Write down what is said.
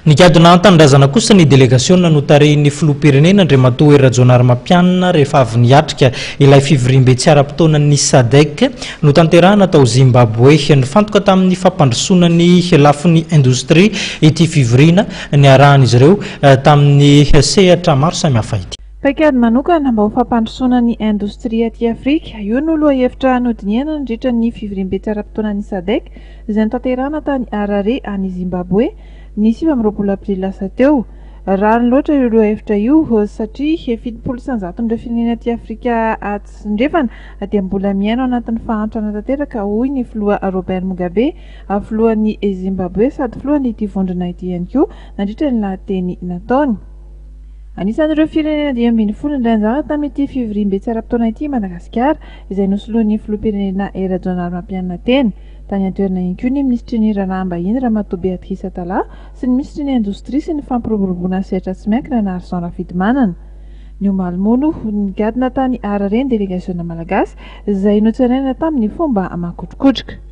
Nigadona an-tanindrazana kosa ny delegasiona notarihin'ny filoham-pirenena Andriamatoa Hery Rajaonarimampianina rehefa avy niatrika ilay fivoriambe tsy ara-potoanan'ny Sadec notanterahana tao Zimbabwe. Nifantoka tamin'ny fampandrosoana ny lafiny indostria ity fivoriana niarahan'izy ireo tamin'ny sehatra maro samihafa ity. Paikady manokana mba ho fampandrosoana ny indostria aty Afrika, io no lohahevitra nodinihana nandritra ny fivoriambe tsy ara-potoanan'ny Sadec izay notanterahana tany Harare any Zimbabwe ny 29 aprily lasa teo. Rariny loatra io lohahevitra io satria 70% ireo firenena aty Afrika Atsindrefana dia mbola miaina ao anatin'ny fahantrana tanteraka hoy ny filoha Robert Mugabe, filohan'i Zimbabwe sady filohan'ity vondrona ity ihany koa nandritra ny lahateny nataony. Anisan'ireo firenena 15 nandray anjara tamin'ity fivoriambe tsy ara-potoana ity i Madagasikara izay nosoloin'ny filoham-pirenena Hery Rajaonarimampianina tena. Tany an-toerana ihany koa ny minisitry ny Raharaham-bahiny Ramatoa Béatrice Atallah sy ny minisitry ny Indostria sy ny Fampiroboroboana ny sehatra tsy miankina Narison Rafidimanana. Ny omaly moa no nigadona tany Harare ny delegasiona malagasy izay notsenaina tamin'ny fomba makotrokotroka.